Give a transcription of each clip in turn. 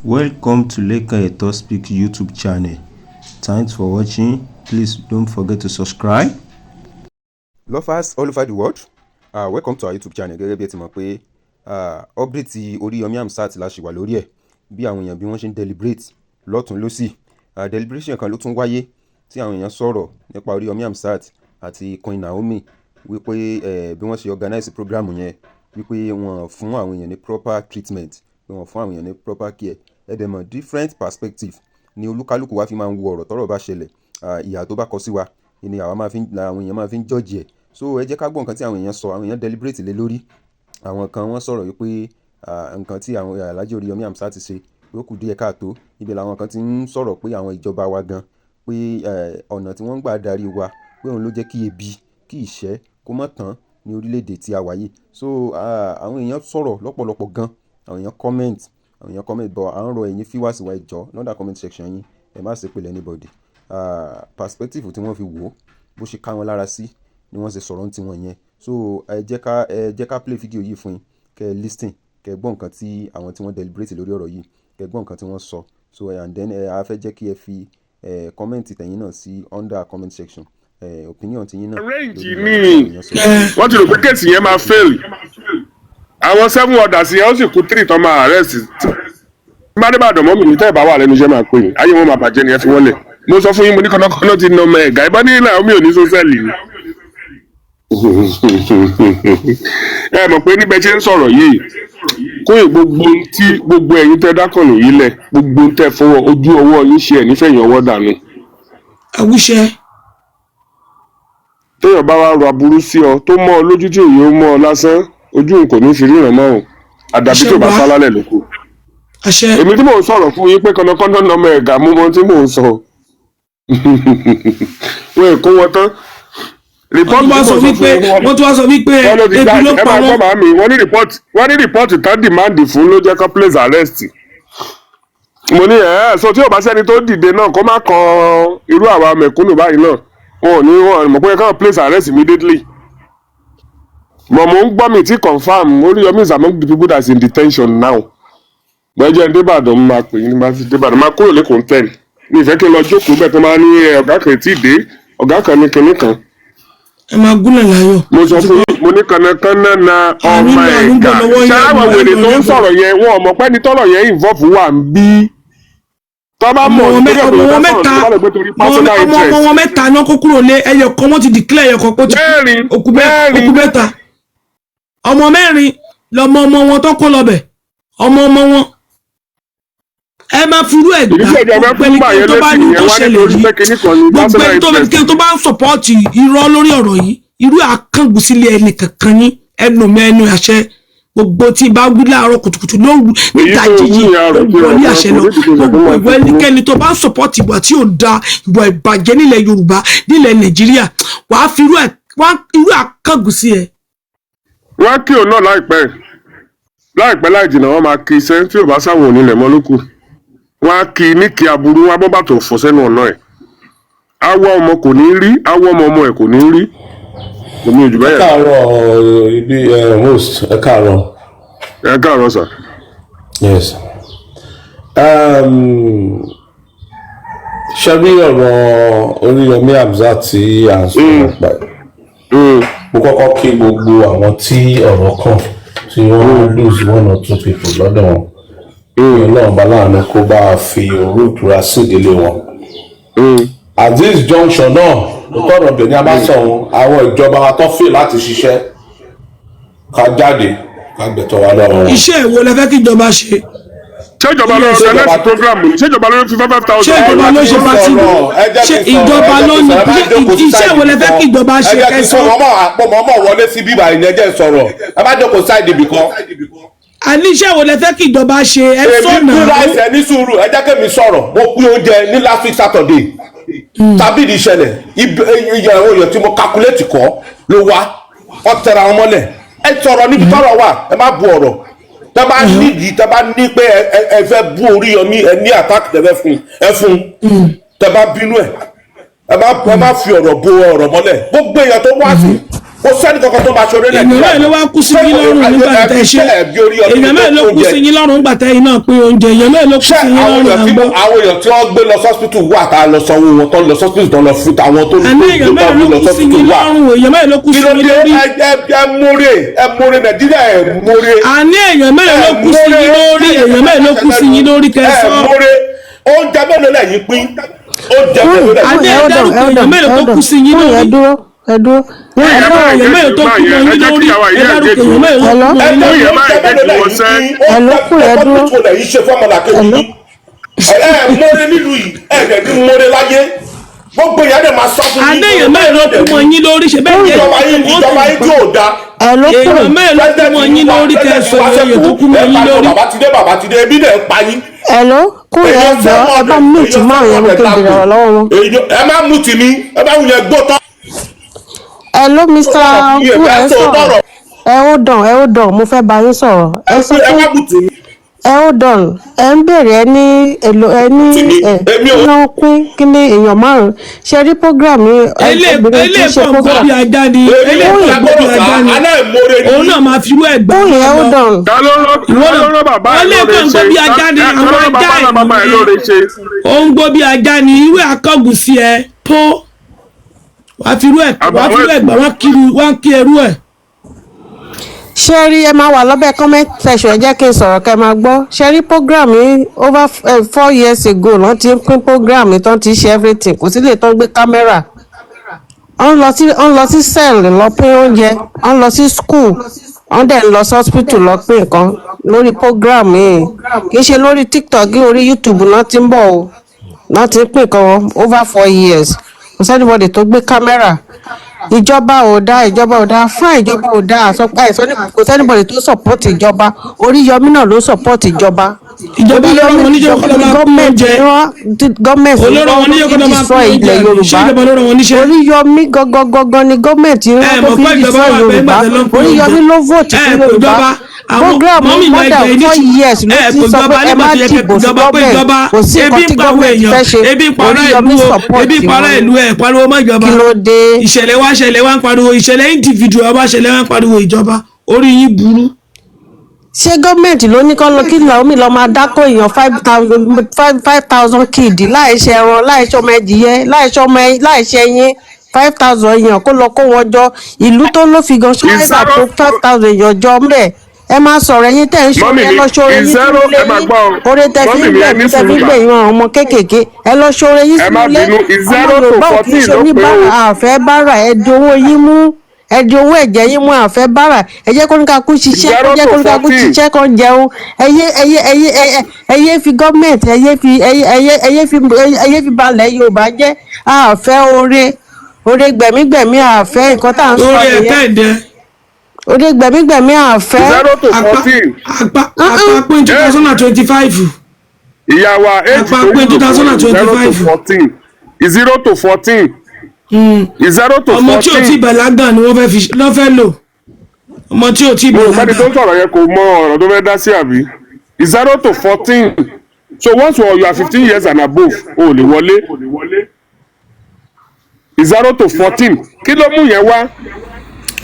Welcome to Lekan Eto Speak YouTube channel. Thanks for watching. Please don't forget to subscribe. Lovers all over the world, welcome to our YouTube channel. Gẹ́gẹ́ bí ẹ ti mọ̀ pé update Oríyọmí Hamzat la ṣì wà lórí ẹ̀, bí àwọn èèyàn bí wọ́n ṣe ń deliberate lọ́tún lọ́sì. Deliberation kan ló tún wáyé tí àwọn èèyàn sọ̀rọ̀ nípa Oríyọmí Hamzat àti Queen Naomi, wípé bí wọ́n ṣe organize program yẹn, wípé wọ́n fún àwọn èèyàn ní proper treatment, pé wọ́n fún àwọn èèyàn ní proper care. Ẹ dẹ̀ mọ̀, different perspective ni olúkálùkù wa fi máa ń wo ọ̀rọ̀ tọ́rọ̀ bá ṣẹlẹ̀. Ìhà tó bá kọ sí wa ni àwa máa fi ń àwọn èèyàn máa fi ń judge ẹ̀. So ẹ jẹ́ ká gbọ́ nǹkan tí àwọn èèyàn sọ. Àwọn èèyàn deliberate lé lórí. Àwọn kan, wọ́n sọ̀rọ̀ wípé nǹkan tí àwọn Alhaji Oríyọmí Hamzat ti ṣe pé ó kù díẹ̀ káàtó. Ibẹ̀ làwọn kan ti ń sọ̀rọ̀ pé àwọn ìjọba wa gan, pé ọ̀nà tí wọ́n ń gbà darí wa, pé òun ló jẹ́ kí ebi, kí ìṣẹ́ kó má tán ní orílẹ̀-èdè tí a wà yìí. So àwọn èèyàn sọ̀rọ̀ lọ́pọ̀lọpọ̀ gan. Àwọn èèyàn comment, àwọn èèyàn comment, but à ń rọ ẹ̀yin viewers wa, ẹ jọ̀ọ́, under comment section yín, ẹ má ṣe pèlè anybody. Perspective tí wọ́n fi wò ó, bó ṣe ká wọn lára sí ni wọ́n ṣe sọ̀rọ̀ ní tiwọn yẹn. So ẹ jẹ́ ká play video yìí fún yín, kẹ́ ẹ listen, kẹ́ ẹ gbọ́ nǹkan tí àwọn tí wọ́n deliberate lórí ọ̀rọ̀ yìí, kẹ́ ẹ gbọ́ nǹkan tí wọ́n sọ. So and then a fẹ́ jẹ́ kí ẹ fi comment tẹ̀yin náà sí under comment section, opinion tiyín náà arrange lórí ní ọ̀rọ̀ tí àwọn èèyàn sọ. Wọ́n ti rò pé case yẹn máa fail. Àwọn seven others yẹn, ó sì kú three tán máa arrest. Tí bá dé Ìbàdàn mọ́ mi ní, tẹ́ ẹ̀ bá wà lẹ́nu iṣẹ́, máa pè yín. Ayé wọn máa bàjẹ́ ni. Ẹ fi wọ́n lẹ̀. Mo sọ fún yín, mo ní kọ́nàkọ́nà ti nà ọmọ ẹ̀gá ìbọn ní ilẹ̀ omi ò ní sọ́sẹ́ẹ̀lì ni. Ẹ mọ̀ pé níbẹ̀ ṣe ń sọ̀rọ̀ yìí kó yìí, gbogbo ohun tí gbogbo ẹ̀yin tẹ́ dákànnì yìí lẹ̀, gbogbo ohun tẹ́ fọwọ́ ojú ọwọ́ yín ṣe, ẹ̀ nífẹ̀yìn ọwọ́ dànù. Àwùṣẹ. Téèyàn bá wá ro aburú sí ọ, tó mọ́ ọ lójú, tí òye ó mọ́ ọ lásán, ojú òun kò ní fi ríran mọ́ o, àdàbí tó bá Àṣẹ wá. sá lálẹ́ lóko. Àṣẹ. Èmi tí mò ń sọ̀rọ̀ fún yín pé kọ́nàkọ́nà nọmọ ẹ̀gà mú mọ́ tí mò ń sọ, wọn è kó wọn tán. Wọ́n Report tún tí wá mò sọ ń sọ wípé fún yín, wọ́n tún wá sọ wípé wọ́n ló ti ebi gbá ló ẹ pa máa gbọ́ wọ́n. Màámi, wọ́n ní report tán demand fún ló jẹ́ kó place arrest. Mo ní ẹ̀ ẹ́ sọ, tí ò bá sẹ́ni tó dìde náà, kó má kan irú àwa mẹ̀kúnnù báyìí náà, wọn ò ní wọn mọ̀ pé káwọn place arrest immediately. But mo ń gbọ́ mi tí confirm, Oríyọmí is among the people that's in detention now. Gbẹ́jẹ́ ń débàdàn, mo máa pè yín nígbà tí débàdàn. Máa kúrò lẹ́kọ̀ọ́ 10. Mi ìfẹ́ kí n lọ jókòó bẹ́ẹ̀ tó máa ní ẹ, ọ̀gá kan tí ì dé, ọ̀gá kan ní kinní kan. Ẹ máa gúnlẹ̀ láyọ̀. Mo sọ fún yín, mo ní kànákànná na Àánú ọmọ lọ, àánú ẹ̀gà bọ̀ lọ́wọ́ ṣé yín, àwọn àánú wèrè lọ, tó ń àánú bọ̀. sọ̀rọ̀ yẹn, wọn ò mọ̀ pé ní tọ́rọ̀ yẹn involve wà ń bí tọ́ bá Ọmọ mọ̀ wọn nítorí ọmọ ọ̀pọ̀ wọn sọ̀rọ̀ mẹ́ta, tó bá lọ gbé torí ọmọ personal ọmọ interest. wọn mẹ́ta náà kó kúrò lé. Ẹyọ kan, wọ́n ti declare ẹyọ kan pé ó ti kú. Mẹ́rin. Òkú Mẹ́rin. Òkú mẹ́ta. Ọmọ mẹ́rin lọmọ ọmọ wọn tó kó lọbẹ̀, ọmọ ọmọ wọn. Ẹ máa fi irú ẹ̀ Ìdí gbà tí ìjọba gbogbo fún gbà ẹnikẹ́ni yẹn tó bá létí ní nìyẹn tó wá ṣẹlẹ̀ nítorí yìí, pé kinní kan ní gbogbo personal ẹni tó interest. ẹnikẹ́ni tó bá ń support irọ́ lórí ọ̀rọ̀ yìí, irú àkàngùn sílé ẹnì kankan ní ẹnu mi, ẹnu àṣẹ. Gbogbo tí n bá wí láàárọ̀ kùtùkùtù, lóru, Èyí níta tó wí jíjì, yẹn, àrò pé wọlé ọ̀rọ̀ àṣẹ kò lọ. ní ìdíje Gbogbo ìjọba ìwọ ẹnikẹ́ni tó bá ń support ìwà tí ò da, ìwà ìbàjẹ́ nílẹ̀ Yorùbá, nílẹ̀ Nàìjíríà, wàá fi irú ẹ̀ wá, irú àkàngùn sí ẹ. Wọ́n á kí òun náà láìpẹ́ láìpẹ́ láì jìnnà. Wọ́n máa kí iṣẹ́ tí ò bá sáwọn onílẹ̀ mọ́ lókù. Wọ́n á kí ní kí aburú, wọn á bọ́ bàtò fọ́ sẹ́nu ọ̀nà ẹ̀. Awọ ọmọ kò ní rí, awọ ọmọ ọmọ ẹ̀ kò ní rí. Èmi ò jù Ẹ bẹ́ẹ̀. káàárọ̀ ibi ẹ host, ẹ káàárọ̀. Ẹ káàárọ̀ sà. Yes, ṣe rí ọ̀rọ̀ Oríyọmí Hamzat tí à ń sọ̀rọ̀ nípa ẹ̀, mo kọ́kọ́ kí gbogbo àwọn tí ọ̀rọ̀ kàn, tí wọ́n lose one or two people lọ́dọ̀ wọn, kí Ọlọ́run bá láàánú kó bá a fi òru ìtura sí ìdílé wọn. At this junction náà, lótọ́ ọ̀rọ̀ bẹ̀ ni a bá sọ wọn, àwọn ìjọba wa tó fè láti ṣiṣẹ́, ká jáde, ká gbẹ̀tọ́ wa lọ́wọ́ wọn. Iṣẹ́ ìwo lẹ fẹ́ kí ìjọba ṣe? Ṣé ìjọba ló Ṣé organize program ni? Ṣé ìjọba ló fi 5,000? Ṣé ìjọba ló ṣe party? Ṣé ìjọba ló ní? Ṣé iṣẹ́ ìwo lẹ fẹ́ kí ìjọba ṣe? Ẹ jẹ́ kí n Kẹsàn. sọ̀rọ̀. Ọmọ àpò mọ́mọ́ wọlé sí bíbá yìí, ẹ jẹ́ n sọ̀rọ̀. Ẹ má jókòó side ibì kan. Àní iṣẹ́ ìwo lẹ fẹ́ kí ìjọba ṣe? Ẹ Èmi sọ̀nà. pín rice. Ẹ ní sùúrù, ẹ jẹ́ kí mi sọ̀rọ̀. Mo pín oúnjẹ ní last week Saturday tàbí ìṣẹ̀lẹ̀ iye àwọn èèyàn tí mo calculate kọ́ ló wá. Ọ tẹra wọn mọ́lẹ̀. Ẹ sọ̀rọ̀ níbi tọ́rọ̀ wà. Ẹ má bu ọ̀rọ̀. Tẹ bá nídìí, tẹ bá ní pé ẹ fẹ́ bú Oríyọmí, ẹ ní attack tẹ fẹ́ fún, ẹ fún. Tẹ bá bínú ẹ, ẹ má fi ọ̀rọ̀ bo ọ̀rọ̀ mọ́lẹ̀. Gbogbo èèyàn tó wá sí Kò sẹ́ni kankan tó máa ṣoore Èèyàn Nàìjíríà. mẹ́rin ló wá kú sí yín lọ́rùn nígbà tẹ́ ṣe? Èèyàn mẹ́rin ló kú sí yín lọ́rùn nígbà tẹ́ iná pín oúnjẹ? Èèyàn mẹ́rin ló kú Ṣé sí yín àwọn lọ́rùn èèyàn tí àgbọ̀? Àwọn èèyàn tí wọ́n gbé lọ sọ́spítù wà tá a lọ sanwó wọn, tó ń lọ sọ́spítù, tó ń lọ fún àwọn tó ń Àní èèyàn tó mẹ́rin ń ló lọ kú sí sọ́spítù yín wà. lọ́rùn? Èèyàn mẹ́rin ló kú Kí sí ló yín dé? lórí? Ẹ múre, ẹ múre Nàìjíríà, ẹ múre. Àní èèyàn mẹ́rin ló kú sí yín lórí? Èèyàn mẹ́rin ló kú sí yín lórí kẹsàn? Ẹ múre. Oúnjẹ mélòó lẹ́yìn pín? Oúnjẹ mélòó lẹ́yìn Àní pín? ẹ Hold on, dárúkọ hold èèyàn on, mélòó tó hold on. kú sí yín Kúrò, ẹ lórí? dúró, ẹ dúró. Ẹ dárúkọ èèyàn mélòó tó kú mọ́ yín lórí? Ẹ dárúkọ èèyàn mélòó tó Hello? kú mọ́ Ẹ yín lórí? dárúkọ oúnjẹ mélòó lẹ́yìn pín? Hello, kúrò, ẹ dúró. Oúnjẹ mélòó lẹ́yìn ṣe fọ́mọlàkejì Hello? yín? Ẹ múre nílùú yìí, ẹ dẹ̀ ní múre láyé. Gbogbo ìyá dẹ̀ máa sọ fún Àní yín. èèyàn mélòó ló kú mọ́ yín lórí? Ṣe bẹ́ẹ̀ yẹn? Ìjọba yín, ìjọba yín tí ò da. Hello, kúrò. Èèyàn mélòó ló kú mọ́ yín lórí kẹsàn? Èèyàn tó kú mọ́ yín lórí. Bàbá ti dé, bàbá ti dé, ebi dẹ̀ ń pa yín. Hello, kúrò, ẹ jọ, ẹ bá mute mọ́ àwọn yẹn, kí n bèrè ọ̀rọ̀ lọ́wọ́ wọn. Ẹ má mú tì mí, ẹ bá wùyẹn gbó tán. Hello, Mr. Kú, ẹ sọ̀rọ̀. Ẹ hold on, ẹ hold on, mo fẹ́ bá yín sọ̀rọ̀. Ẹ sọ Ẹ pé má mú tì mí. ẹ hold on, ẹ ń bèrè, ẹ ní èlò, ẹ ní ẹ Èmi kí ò ló ń pín, kí ni èèyàn márùn-ún ṣe rí program yìí, ẹ Elé obìnrin tí elé ń ṣe pọ̀ gbọ́ program. bí ajá ni. Èmi Elé ò pọ̀ gbọ́ bí lágbọ́dọ̀ sá ajá ni. aláìmoore ni. Òun náà máa fi irú ẹ̀ gbà Kúrò, ẹ hold on. Ta ló rán, ta ló rán bàbá ẹ̀ Wọ́n lè lóore kàn ṣe? gbọ́ bí ajá ni Ta àwọn ló rán ajá bàbá bàbá ẹ̀ ẹ̀ lóore ṣe? Ó ń gbó bí ajá ni irú àkọ́gùn sí ẹ tó wàá fi irú ẹ̀, wàá fi irú ẹ̀ gbà wọ́n kiri, wọ́n kí ẹrú ẹ̀. Ṣé rí, ẹ máa wà lọ́bẹ̀ comment section, ẹ jẹ́ kí n sọ̀rọ̀ kẹ́ máa gbọ́. Ṣé rí program yìí, over 4 years ago lọ́n ti ń pín program yìí, tán ti ṣe everything, kò sí lè tán gbé kámẹ́rà. Wọ́n lọ sí cell lọ pín oúnjẹ, wọ́n lọ sí school, wọ́n dẹ̀ ń lọ sí hospital lọ pín nǹkan lórí program yìí. Kì í ṣe lórí TikTok, orí YouTube náà ti ń bọ̀ o, náà ti ń pín nǹkan over 4 years. Kò sí anybody tó gbé kámẹ́rà. Ìjọba ò dáa, ìjọba ò dáa, fún ìjọba ò dáa, àsọpá ẹ̀sọ́ ní kò sí anybody tó support ìjọba. Oríyọmí náà ló support ìjọba. Ìjọba ló rán wọn níṣẹ́ kó lọ máa pín Gọ́ọ̀mẹ̀ntì oúnjẹ. Gọ́ọ̀mẹ̀ntì Olóró wọn níṣẹ́ kó lọ máa pín destroy oúnjẹ. ilẹ̀ Ṣé Yorùbá. ìjọba ló rán wọn níṣẹ́? Oríyọmí gangan ni gọ́ọ̀mẹ̀ntì Ẹ rán mọ̀ tó fi pé ìjọba destroy wà bẹ́ẹ̀ Yorùbá. nígbà tẹ́ ló ń pín Oríyọmí oúnjẹ. ló vote Ẹ fún kò Yorùbá. jọba àwọn Program mọ́mì wa, more than ẹgbẹ́ 4 years ló ẹ ti kò sọ jọba pé ẹ nígbà má tó yẹ kẹ́ dìbò fún jọba pé gọ́ọ̀mẹ̀ntì, ìjọba kò sí ebi nǹkan ń tí pa àwọn gọ́ọ̀mẹ̀ntì èèyàn, fẹ́ ṣe. ebi ń pa ará Oríyọmí ìlú o, support ebi ń pa ará wọn. ìlú, ẹ̀ pariwo mọ́ ìjọba. Kí ló dé? Ìṣẹ̀lẹ̀ wá ṣẹlẹ̀, wá ń pariwo ìṣẹ̀lẹ̀ individual wá ṣẹlẹ̀, wá ń pariwo ìjọba. Orí yín burú. Ṣé gọ́ọ̀mẹ̀ntì ló ní kán lọ kí Naomi lọ máa dákó èèyàn 5,000, 5,000 kìdí, láì ṣe ẹran, láì ṣe ọmọ ẹdìyẹ, láì ṣe ọmọ, láì ṣe ẹyin, 5,000 èèyàn kó lọ kó wọn jọ? Ìlú tó ló fi gan ṣọ́ọ́bà tó 5,000 èèyàn jọ ńbẹ̀. Ẹ máa sọ̀rọ̀, ẹ̀yin tẹ̀ ń ṣoore, Mọ́mì ẹ mi, lọ ṣoore yín zero, sínú ilé ẹ máa yín. gbọ́ o. Oore tẹ fi Mọ́mì ń mi, ẹ gbẹ̀ ní tẹ fi ń sùúrù gbẹ̀ mà. ìran àwọn ọmọ kéékèèké, ẹ lọ ṣoore yín Ẹ má sínú ilé. bínú, Ọmọ 0 to Yorùbá ò kì í 14 ṣe ló pé o. oníbàárà, àfẹ́ bára. Ẹ di owó yín mú, ẹ di owó ẹ̀jẹ̀ yín mú, àfẹ́ bára. Ẹ jẹ́ kóníkàkú ṣiṣẹ́, kó Zero jẹ́ to kóníkàkú 14. ṣiṣẹ́ kan jẹun. Ẹyẹ ẹyẹ ẹyẹ ẹyẹ ẹyẹ fi gọ́ọ̀mẹ̀ntì, ẹyẹ fi ẹyẹ ẹyẹ ẹyẹ fi ẹyẹ fi balẹ̀ Yorùbá jẹ́. Àfẹ́ oore, oore gbẹ̀mígbẹ̀mí àfẹ́, nǹkan tá à ń sọ Orí ẹ̀ nìyẹn. tẹ́ ẹ̀ dẹ́. Oore gbẹ̀mígbẹ̀mí àfẹ́. 0 to Apá 14. apá pín 2025. Ìyá wa, age Apá tó pé wúlò fún 0 to 2025. 14, 0 to 14, 0 to Ọmọ tí ò tí 14. bàlágà ni wọ́n fẹ́ fi lọ́ fẹ́ lò, ọmọ tí ò tí Mo rò pẹ́ni bàlágà. tó ń sọ̀rọ̀ yẹn kò mọ ọ̀rọ̀ tó fẹ́ dá sí, àbí? 0 to 14. So once you are 15 years and above, o ò lè wọlé. 0 to 14. Kí ló mú yẹn wá?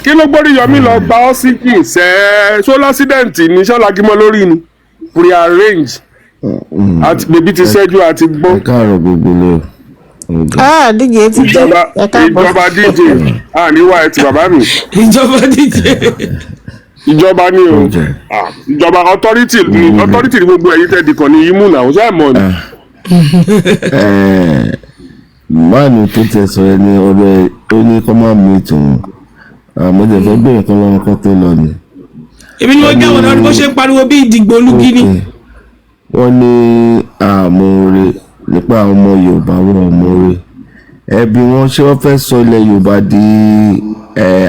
Kí ló gbórí yọmí lọ gba ọ́sígìn sẹ́ẹ́? Ṣó l'accident ni? Ṣọ́lá gímọ̀ lórí ni prearrange àti bèbí ti ṣẹ́jú àti gbọ́. Ẹ káàárọ̀ gbogbo lé o. Ah, DJ ti dé. Ìjọba, Ẹ káàbọ̀. ìjọba DJ àníwá ẹ ti bàbá mi. Ìjọba díje. Ìjọba ni o. Okay. Ah, ìjọba authority ni, authority ni gbogbo ẹ̀yin tẹ́ dìkan ní imú náà, ṣé ẹ mọ̀ ni. Máàlù tó tẹ sọ ẹ ní ọ̀rọ̀ ẹ, ó ní kó má mú ìtùnú, àmọ́ tẹ fẹ́ gbẹ̀yìn kan lọ́run kan tó lọ ni. Èmi ni wọ́n jáwọ́ náà ni bó ṣe ń pariwo bí ìdìgbò olúgi ni. Ok. Wọ́n ní àmúre nípa àwọn ọmọ Yorùbá, wọn ò mọ̀ọ́re. Ẹbí wọn, ṣé wọ́n fẹ́ sọ ilẹ̀ Yorùbá di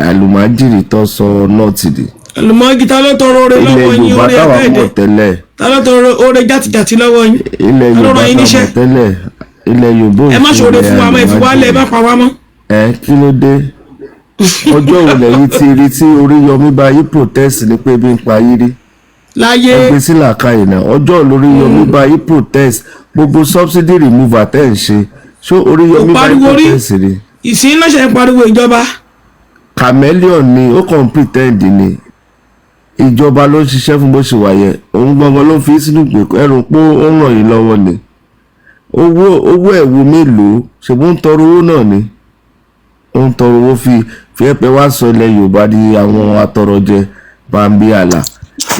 àlùmájìrì tó sọ nọ́ọ̀tì di? Àlùmọ́ọ́gì, ta ló tọrọ oore Ilẹ̀ lọ́wọ́ yín? Yorùbá Oore táwa ẹ̀kẹ́ mọ̀ ẹ̀dẹ̀ tẹ́lẹ̀. Ta ló tọrọ oore játijàti lọ́wọ́ yín? Ilẹ̀ Ta ló Yorùbá rán yín táwa níṣẹ́? mọ̀ tẹ́lẹ̀, ilẹ̀ Yorùbá ò Ẹ má ṣe ṣoore ilẹ̀ fún wa mọ́, ẹ fi wá lẹ̀, ẹ má àlùmájìrì. pa wá mọ́. Ẹ kí ló dé? Ọjọ́ wo lẹ́yìn tí rí tí Oríyọmí bá yí protest ní pé ebi ń pa yí rí? Láyé. Ẹgbẹ́ sí làákàyè náà. Ọjọ́ lóríyọmí bá yí protest? Gbogbo subsidy removal tẹ́ ń ṣe, ṣó Oríyọmí Kò bá yí pariwo rí. protest rí? Ìsìn náà ṣe ń pariwo ìjọba. Chameleon ni, ó kàn ń pretend ni. Ìjọba ló ń ṣiṣẹ́ fún bó ṣe wà yẹn. Òun gangan ló fi sínú ìgbèkùn. Ẹrù pé ó ń ràn yín lọ́wọ́ ni. Owó ẹ̀wù mélòó? Ṣùgbọ́n ó ń tọrọ owó náà ni, ó ń tọrọ owó fi ẹ̀pẹ́ wá sọ ilẹ̀ Yorùbá di àwọn atọrọjẹ bambi àlà.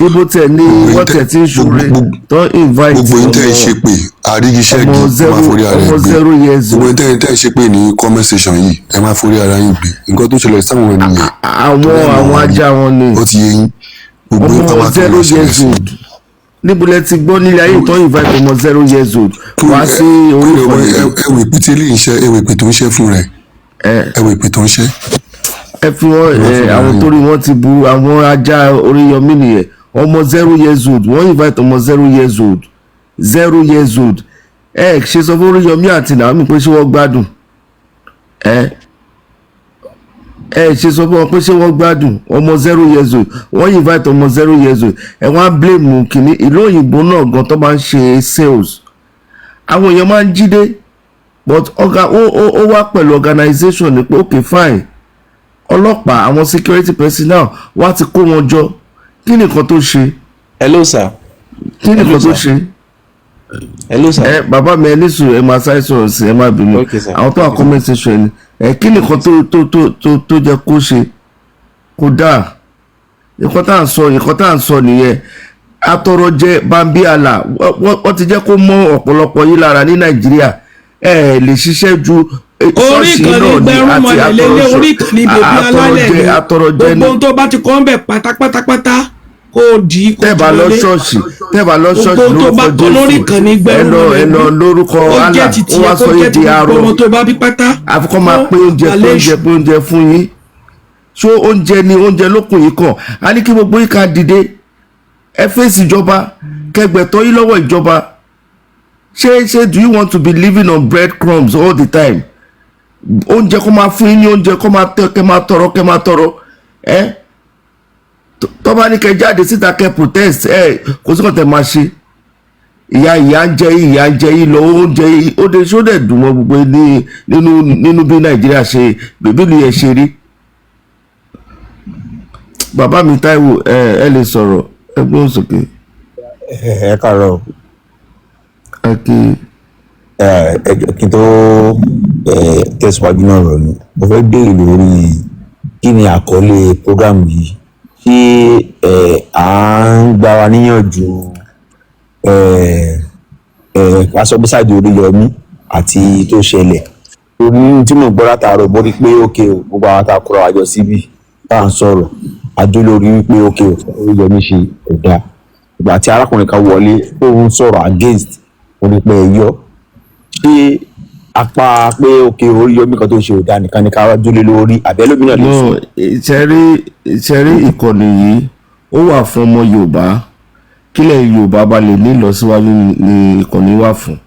Ibo tẹ̀ ní Gbogbo wọ́n tẹ̀ tí ń ṣoore tó invite Gbogbo yín tẹ́ ẹ ṣe pé àrígiṣẹ́gi, ọmọ ẹ zero máa forí ara ẹ ọmọ gbé. 0 years Gbogbo yín old. tẹ́ ẹ ṣe pé ní comment section yìí, ẹ máa forí ara yín gbé. Nǹkan tó ṣẹlẹ̀ sáwọn ènìyàn Àwọn tó dẹ̀ mọ̀ àwọn wọ́n rí, ajá wọn ni. ó ti yé yín. Gbogbo yín Ọmọ pátá zero ló ṣẹlẹ̀ years sí. old, níbo lẹ ti gbọ́ nílé ayé tó invite ọmọ 0 years old wá sí orí Kúrò ìkànnì? Ẹwọ ìpè tí eléyìí ń ṣe, ẹwọ ìpè tó ń ṣe fún rẹ, ẹwọ ìpè tó ń ṣe. Ẹ fi wọn Ẹ má ẹ fi àwọn wọn. torí wọn ti bu àwọn ajá Oríyọmí nìyẹn. Ọmọ 0 years old, wọ́n invite ọmọ 0 years old, 0 years old. Ẹ ṣe sọ fún Oríyọmí àti Naomi pé ṣé wọ́n gbádùn? Ẹ ṣe sọ fún wọn pé ṣé wọ́n gbádùn? Ọmọ 0 years old, wọ́n invite ọmọ 0 years old. Ẹ wọ́n á blame kìíní. Ìlú òyìnbó náà gan tó máa ń ṣe sales, àwọn èèyàn máa ń jí dé, but ọ̀gá ó wá pẹ̀lú organisation ni pé okay, fine, ọlọ́pàá, àwọn security personnel wá ti kó wọn jọ. Kí ni nǹkan tó ṣe? Hello, sir. Kí ni Hello, nǹkan tó sir. ṣe? Hello, sir. Ẹ bàbá mi, ẹ ní sùúrù, ẹ máa sáré sọ̀rọ̀ sí, ẹ má bínú. Okay, sir. Àwọn tó wà comment section ni ẹ, kí ni nǹkan tó jẹ́ kó ṣe? Kó dáa. Nǹkan tá à ń sọ nìyẹn. Atọrọjẹ bambi àlà, wọ́n ti jẹ́ kó mọ́ ọ̀pọ̀lọpọ̀ yín lára ní Nàìjíríà. Ẹ lè ṣiṣẹ́ ju Orí ṣọ́ọ̀ṣì ìkànnì náà ni gbẹrúmọlẹ̀ àti lélẹ̀, orí ìkànnì bèbí alálẹ̀ ni. Atọrọjẹ ni. Gbogbo ohun tó bá ti kọ́ ń bẹ̀ pátápátápátá, kó o dì í, kó Tẹ́ bá o lọ wọlé. ṣọ́ọ̀ṣì, tẹ́ bá lọ ṣọ́ọ̀ṣì Gbogbo ohun tó bá lórúkọ kọ́ lórí Jésù, ìkànnì ẹ lọ ẹ gbẹrúmọlẹ̀ lọ lórúkọ ó jẹ́ Allah, ti ó tiẹ̀ wá kó sọ jẹ́ yín ti di gbogbo arọ. ọmọ tó bá bí pátá. Àfikún máa pín oúnjẹ, pín oúnjẹ, pín oúnjẹ fún yín. Ṣó oúnjẹ ni oúnjẹ lókun yìí kàn á ní kí gbogbo yín ká dìde, ẹ fèsì ìjọba, kẹgbẹ̀tọ́ yín lọ́wọ́ ìjọba. Ṣé do you want to be living on bread crumbs all the time? Oúnjẹ kó máa fún yín ní oúnjẹ, kó máa tẹ, kẹ máa tọrọ, kẹ máa tọrọ. Ẹ tó bá ní kẹ jáde síta, kẹ protest, ẹ kò sí kàn tẹ máa ṣe. Ìyà ń jẹ yín, ìyà ń jẹ yín lọ. Oúnjẹ yín ó dé, ṣó dẹ̀ dùn mọ́ gbogbo ní nínú bí Nàìjíríà ṣe bèbí ni ẹ ṣe rí. Bàbá mi Táíwò, ẹ lè sọ̀rọ̀, ẹ gbóhùn sókè. Ẹ káàárọ̀ o. Ẹ kí. Ẹ jọ̀ọ́, kí n tó tẹ̀síwájú náà rọ̀ ni mo fẹ́ béèrè lórí kí ni àkọlé program yìí. Ṣé à ń gbára níyànjú ẹ ẹ asọ́bísàdì Oríyọmí àti tó ṣẹlẹ̀? Torí tí mò ń gbọ́ látàárọ̀, mo rí pé ókè o, gbogbo àwọn tá a kóra wa jọ síbí tá à ń sọ̀rọ̀ adó lórí wípé ókè o, Oríyọmí ṣe kò dáa. Ìgbà tí arákùnrin kan wọlé, òun sọ̀rọ̀ against, mo rí pé ẹ yọ. Ṣé apá pé òkè Oríyọmí kan tó ṣe ò dáa nìkan ni ká wá dúró lé lórí, àbí ẹlòmíràn lè sọ? No, ìṣẹ́rí ìkànnì yìí, ó wà fún ọmọ Yorùbá, kílẹ̀ Yorùbá bá lè ní ìlọsíwájú ní ìkànnì wà fún.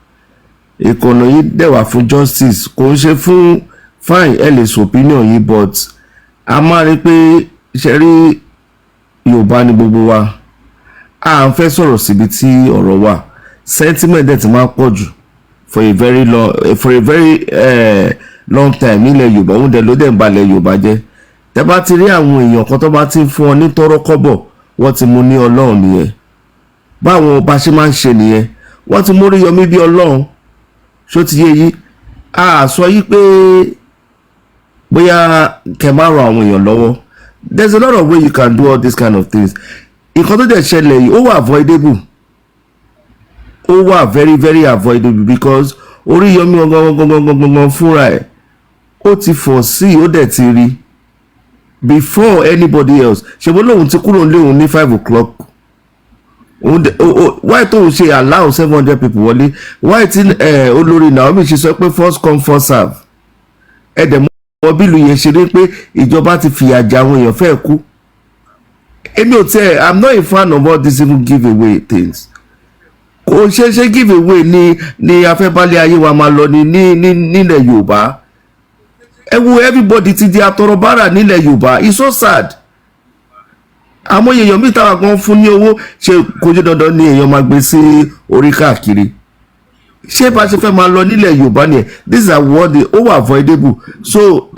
Ìkànnì yìí dẹ̀ wà fún justice, kò ń ṣe fún. Fine, ẹ lè sọ opinion yìí, but a máa rí pé ṣẹ́rí Yorùbá ni gbogbo wa, à ń fẹ́ sọ̀rọ̀ síbi tí ọ̀rọ̀ wà. Sentiment dẹ̀ ti máa ń pọ̀ jù for a very long time nílẹ̀ Yorùbá. Òun dẹ̀ ló dẹ̀ ń balẹ̀ Yorùbá jẹ́. Tẹ́ bá ti rí àwọn èèyàn kan tó bá ti ń fún ọ ní tọ́rọ́ kọ́bọ̀, wọ́n ti mú ní Ọlọ́run nìyẹn. Báwọn ọba ṣe máa ń ṣe nìyẹn, wọ́n ti mú Oríyọmí bí Ọlọ́run. Ṣó ti yé yí? A sọ yí pé bóyá kẹ́ máa ran àwọn èèyàn lọ́wọ́. There's a lot of way you can do all these kind of things. Nǹkan tó dẹ̀ ṣẹlẹ̀ yìí, ó wà avoidable, ó wà very very avoidable, because Oríyọmí gangan gangan gangan gangan fúnra ẹ̀, ó ti foresee, ó dẹ̀ ti rí before anybody else. Ṣe bó lóun ti kúrò nílé òun ní 5 o'clock, òun dẹ̀ why tóun ṣe allow 700 people wọlé? Why tí olórí Naomi ṣe sọ pé first come, first serve? Ẹ dẹ̀ mọ bí ìlú yẹn ṣe rí, pé ìjọba ti fìyà jẹ àwọn èèyàn fẹ́ẹ̀ kú. Èmi ò tẹ́, I'm not a fan of all these even give away things. Kò ṣe ṣe give away ni afẹ́bálẹ̀ ayé wa máa lọ ní nílẹ̀ Yorùbá. Ẹ wo, everybody ti di atọrọbárà nílẹ̀ Yorùbá. It's so sad. Àmọ́ èèyàn míì táwa kan fún ní owó, ṣe kò jẹ́ dandan ni èèyàn máa gbé sí orí káàkiri. Ṣé bá ṣe fẹ́ máa lọ nílẹ̀ Yorùbá nìyẹn? This is what the ó wà avoidable. So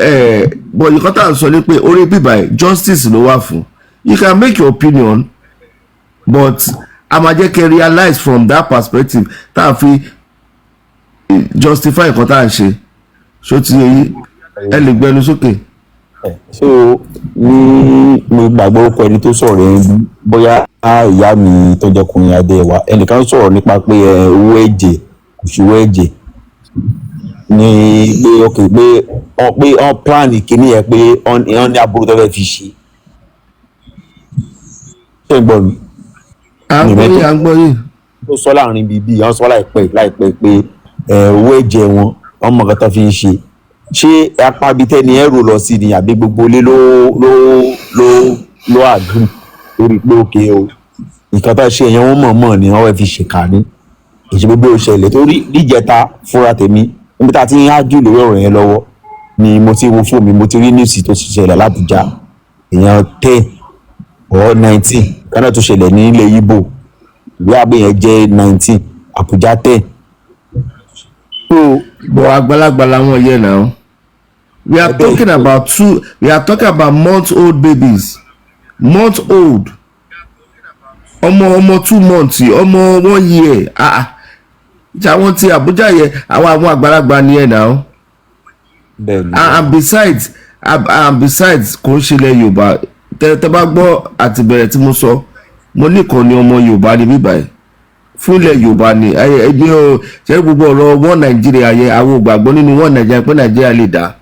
but nǹkan tá à ń sọ ni pé orí bíbá ẹ̀, justice ló wà fún. You can make your opinion, but a máa jẹ́ kẹ́ realize from that perspective tá a fi justify nǹkan tá à ń ṣe. Ṣó ti yẹ yín? Ẹ lè gbẹnu sókè. So ní mo gbàgbọ́ orúkọ ẹni tó sọ̀rọ̀ yẹn, bóyá ìyá mi tó jẹ́ kùnrin adé wa, ẹnìkan sọ̀rọ̀ nípa pé ẹ, owó ẹ̀jẹ̀, kò sí owó ẹ̀jẹ̀ ní pé ok, pé ọ pé ọ plan kìíní yẹn, pé ọ ní aburú tó fẹ́ fi ṣe. Ṣé ń gbọ́ mi? À ń gbọ́ yín, à ń gbọ́ yín. Tó sọ láàrin bíbí wọ́n sọ láìpẹ́ pé ẹ, owó ẹ̀jẹ̀ wọn, wọ́n mọ̀ nǹkan tó fi ń ṣe. Ṣé apá ibi tẹ́ni ẹ rò lọ sí ni, àbí gbogbo ilé ló agree lórí pé òkè o, nǹkan tó ṣe yẹn, wọ́n mọ̀ mọ̀ ni wọ́n fẹ́ fi ṣèkà ní èsì gbogbo ìṣẹ̀lẹ̀ torí níjẹta fúnra tèmi, níbi tá a ti ń ájú lórí ọ̀rọ̀ yẹn lọ́wọ́ ni mo ti wo fóònù mi, mo ti rí news tó ti ṣẹlẹ̀ l'Ábùjá, èèyàn 10 or 19 kánà tó ṣẹlẹ̀ ní ilẹ̀ Ìgbò, ìwé àgbẹ̀ yẹn jẹ́ 19, Àbújá 10. So but àgbàlagbà làwọn yẹn now. We are talking about two, we are talking about month old babies, month old, ọmọ 2 months, ọmọ 1 year. Ah ah, àwọn ti Àbújá yẹn, àwọn àgbàlagbà ni ẹ now. Bẹ́ẹ̀ni. And besides, kò ń ṣe ilẹ̀ Yorùbá. Tẹ bá gbọ́ àtìbẹ̀rẹ̀ tí mo sọ, mo ní ìkànnì ọmọ Yorùbá ni bíbáyìí fún ilẹ̀ Yorùbá ni ẹbí o. Ṣe gbogbo ọ̀rọ̀ one Nigeria yẹn, àwọn ò gbàgbọ́ nínú one Nigeria pé Nigeria lè dá,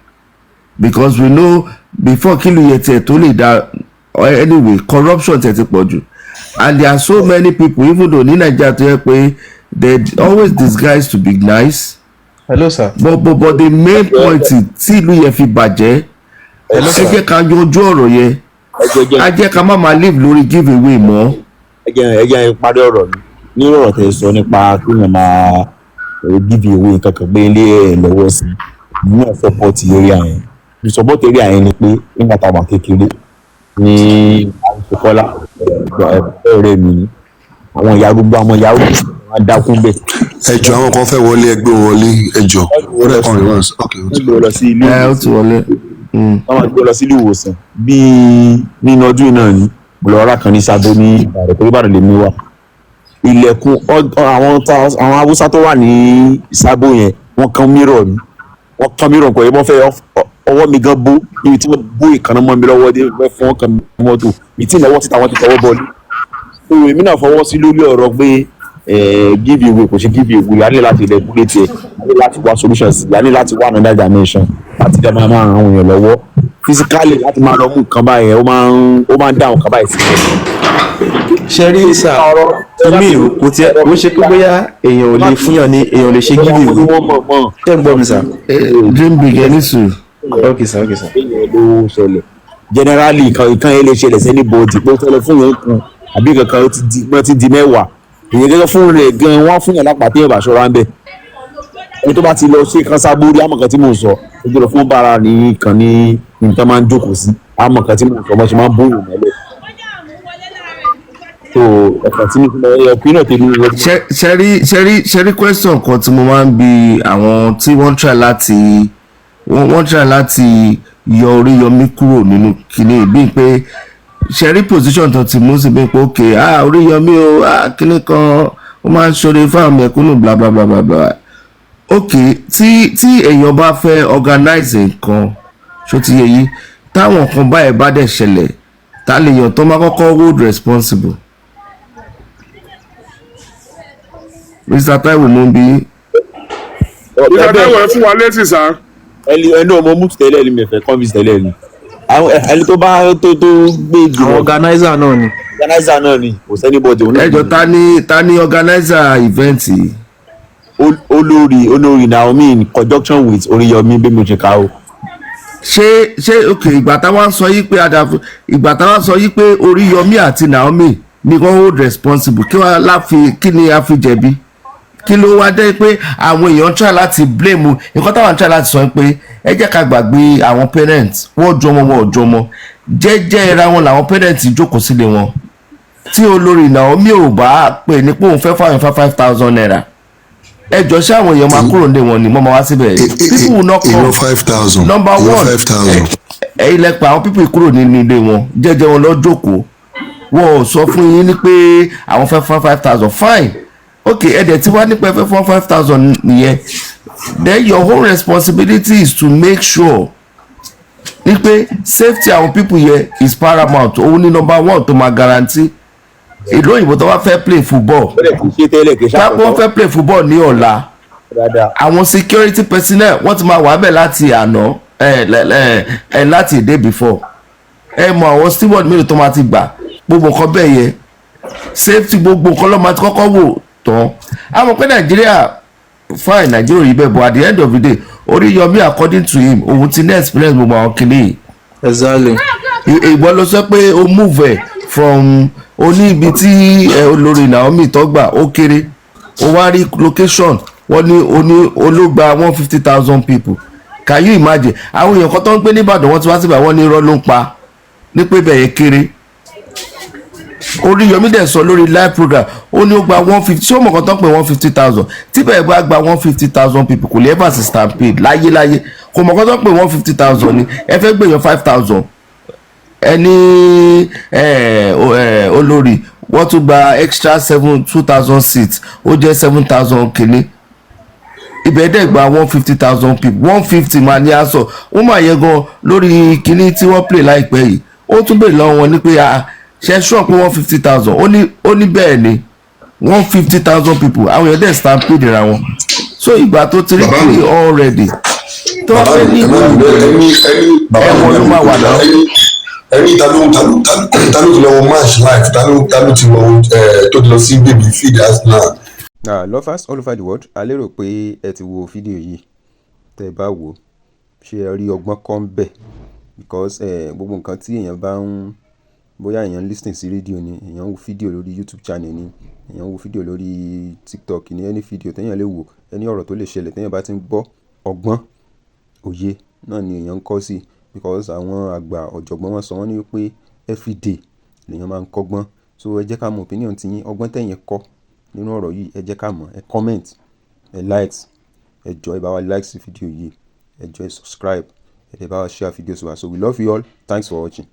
because we know before kílù yẹn tiẹ̀ tó lè dá anyway, corruption tiẹ̀ ti pọ̀ jù, and there are so many people, even though ní Nigeria tó yẹ pé they always disguise to be nice. Hello, sir. But the main point tí ìlú yẹn fi bàjẹ́, Hello, ẹ sir. jẹ́ ká yanjú ọ̀rọ̀ yẹn, ẹ jẹ́ ká má máa live lórí give away mọ́. Ẹ jẹ́ parí ọ̀rọ̀ mi ní ọ̀rọ̀ tẹ́ sọ nípa kí wọ́n máa give away nǹkan kan gbé ilé ẹ̀ lọ́wọ́ sí ní ọ̀ support area yẹn. Ní support area yẹn ni pé nígbà tá a wà kékeré ní àìsèkọ́lá, ọ̀rẹ́ mi ni àwọn ìyá arúgbó, àwọn ìyá arúgbó wọn dákún bẹ́ẹ̀. Ẹ jọ, àwọn kan fẹ́ wọlé, ẹgbẹ́ wọlé, ẹ jọ, ó rẹ̀ kàn reverse, ok. Wọ́n gbé lọ sí ilé. Ẹ ó ti wọlé. Wọ́n máa gbé lọ sí ilé ìwòsàn bíi nínú ọdún yìí náà ni mo lọ rà kan ní Sábó ní Ìbàdàn, torí Ìbàdàn lèmi wà. Ilẹ̀kùn àwọn Haúsá tó wà ní Sábó yẹn, wọ́n kán mirror ni, wọ́n kán mirror pẹ̀lú wọ́n fẹ́ ọwọ́ mi gan bó níbi tí wọ́n bó ìkànnà mọ́ mi lọ́wọ́ dé, wọ́n fún ọkàn mi mọ́tò mi tí ìnáwó títa, wọ́n ti tọwọ́ bọ́ọ̀lù. Òwe èmi náà fọwọ́ sí lórí ọ̀rọ̀ pé give away, kò ṣe give away. A ní láti regulate ẹ̀, a ní láti wá solutions, a ní láti wá another dimension láti dá máa ran àwọn èèyàn lọ́wọ́ physically, láti máa lọ mú nǹkan báyẹn, ó máa ń dá àwọn nǹkan báyìí sílẹ̀. Ṣe rí sir, to me o, kò tiẹ̀ kò ṣe pé bóyá èèyàn ò lè fúnyàn ní, èèyàn ò lè ṣe give away. Ṣé ń gbọ́ mi, sir? Dream big, ẹ ní sùúrù. Ok sir, ok sir. Èèyàn ló ṣẹlẹ̀ generally, nǹkan yẹn lè ṣẹlẹ̀ sí anybody pé ó fẹ́ lọ fún yẹn kan àbí kankan, ó ti di, wọ́n ti di mẹ́wàá èèyàn gẹ́gẹ́ fún rẹ̀ gan, wọ́n á fún yàn lápá tí yóò bá ṣọ́ra ń bẹ̀. Ẹni tó bá ti lọ ṣe kan sábórí àmọ̀ kan tí mò ń sọ, ó gbọ́dọ̀ fún bára ní kan ní nǹkan máa ń jókòó sí àmọ̀ kan tí mò ń sọ, bọ́n ṣe máa ń bóyún mọ́lẹ̀. So ẹ̀kan tí mi ẹ̀kú náà tèmi. Ṣe rí question kan tí mo máa ń bi àwọn tí wọ́n try láti wọ́n try láti yọ Oríyọmí kúrò nínú kinní, bíi pé ṣe rí position tó ti mú sí, bíi pé ok, ah, Oríyọmí o, ah, kinní kan, ó máa ń ṣoore fáwọn mẹ̀kúnnù, bla bla bla bla bla. Ok, tí èèyàn bá fẹ́ organize nǹkan, ṣó ti yẹ yí, táwọn kan báyìí bá dẹ̀ ṣẹlẹ̀, ta lè yàn tó máa kọ́kọ́ hold responsible? Mr. Taiwo, mo ń bi yín. Mr. Taiwo, ẹ fún wa létí sá. Ẹni ọmọ mú tẹ́lẹ̀ ni mẹ̀fẹ́ convince tẹ́lẹ̀ ni àwọn ẹni tó bá tó gbé jù. Àwọn organizer náà ni. Organizer náà ni, kò sẹ́ni bọ́dì òun náà. Ẹ jọ, ta ni organizer event yìí? Olórí Naomi in conjunction with Oríyọmí, bí mo ṣe kà ó. Ṣé ok, ìgbà táwa ń sọ yí pé àdàfo, ìgbà táwa ń sọ yí pé Oríyọmí àti Naomi ni wọ́n hold responsible, kí wọ́n láfi, kí ni a fi jẹ̀bi? Kí ló wá dé pé àwọn èèyàn try láti blame? Nǹkan táwọn try láti sọ pé ẹ jẹ́ ká gbàgbé àwọn parents, wọ́n jọmọ, wọn ò jọmọ, jẹ́jẹ́ ra wọn làwọn parents jókòó sílé wọn. Tí olórí Naomi ò bá pè ní pé òun fẹ́ fáwọn 5,000 naira, Ẹ jọ, ṣé àwọn èèyàn máa kúrò ní wọn ni mo máa wá síbẹ̀? People will not come. Èèyàn 5,000. Number Èèyàn one, 5,000. Ẹ̀yin lẹ pa àwọn people kúrò nínú ilé wọn jẹ́jẹ́ wọn lọ jókòó. Wọn ò sọ fún yín ní pé àwọn fẹ́ fún 5,000. Fine, ok, ẹ̀dẹ̀ tí wàá nípa ẹ fẹ́ fún 5,000 nìyẹn, then your own responsibility is to make sure ní pé safety àwọn people yẹn is paramount. Òun ní number one tó máa guarantee. Ìlú òyìnbó, tó bá fẹ́ play football, Ó lè ti ṣe tẹ́lẹ̀ kì í tápọ̀ wọ́n fẹ́ play football ní ọ̀la, dáadáa. Àwọn security personnel, wọ́n ti máa wà bẹ́ẹ̀ láti àná ẹ ẹ ẹ láti a day before. Ẹ mọ àwọn steward mélòó tó máa ti gbà, gbogbo nǹkan bẹ́ẹ̀ yẹ, safety, gbogbo nǹkan ló máa ti kọ́kọ́ wò tán. A mọ̀ pé Nàìjíríà, fine, Nàìjíríà ò rí bẹ́ẹ̀, but at the end of the day, Oríyọmí, according to him, òun ti ní experience gbogbo àwọn kìnìún yìí. Exactly. Ìwọ ló sọ pé o move ẹ from o ní ibi tí olórí Naomi tó gbà ó kéré, o wá rí location, wọ́n ní o ní ológba 150,000 people. Can you imagine? Àwọn èèyàn kan tó ń gbé nìbàdàn, wọ́n ti wá síbà, wọ́n ní irọ́ ló ń pa ní pé bẹ́ẹ̀ yẹn kéré. Oríyọmí dẹ̀ sọ lórí live program, ó ní ó gba 150. Ṣé ó mọ̀ kan tó ń pè 150,000? Tí bẹ́ẹ̀ bá gba 150,000 people, kò lè ever sí stampede láyéláyé. Kò mọ̀ kan tó ń pè 150,000 ni. Ẹ fẹ́ gbèyàn 5,000, ẹni olórí, wọ́n tún gba extra seven 2,000 seats, ó jẹ́ 7,000 kìíní. Ibẹ̀ dẹ̀ gba 150,000 people. 150 máa ní aṣọ wọ́n máa yẹ gan lórí kìíní tí wọ́n play láìpẹ́ yìí. Ó tún bèèrè lọ́wọ́ wọn ní pé, ah, ṣe sure pé 150,000? Ó ní bẹ́ẹ̀ ni, 150,000 people. Àwọn èèyàn dẹ̀ stampede ra wọn. So ìgbà tó ti rí kiri already tó wá fẹ́ ní ẹ̀wọ̀n ló máa wà náà. Ẹni ta ló ti lọ wo match live? Ta ló ti wọ tó ti lọ sí baby field Arsenal? Lovers all over the world, a lérò pé ẹ ti wo fídíò yìí. Tẹ́ ẹ bá wò ó, ṣé ẹ rí ọgbọ́n kọ́ ń bẹ̀? Because gbogbo nǹkan tí èèyàn bá ń, bóyá èèyàn ń listen sí rédíò ni, èèyàn ń wo fídíò lórí YouTube channel ni, èèyàn ń wo fídíò lórí TikTok ni, any fídíò téèyàn lè wò, any ọ̀rọ̀ tó lè ṣẹlẹ̀, téèyàn bá ti ń gbọ́, ọgbọ́n òye náà ni èèyàn ń kọ́ sí. Because àwọn àgbà ọ̀jọ̀gbọ́n, wọ́n sọ, wọ́n ní wípé everyday lèèyàn máa ń kọ́gbọ́n. So ẹ jẹ́ ká mọ opinion tiyín, ọgbọ́n tẹ̀yin kọ́ nínú ọ̀rọ̀ yìí, ẹ jẹ́ ká mọ̀. Ẹ comment, ẹ likes, ẹ jọ̀ọ́, ẹ bá wa like sí fídíò yìí, ẹ jọ̀ọ́, ẹ subscribe, ẹ dẹ̀ bá wa share videos wa. So we love you all. Thanks for watching.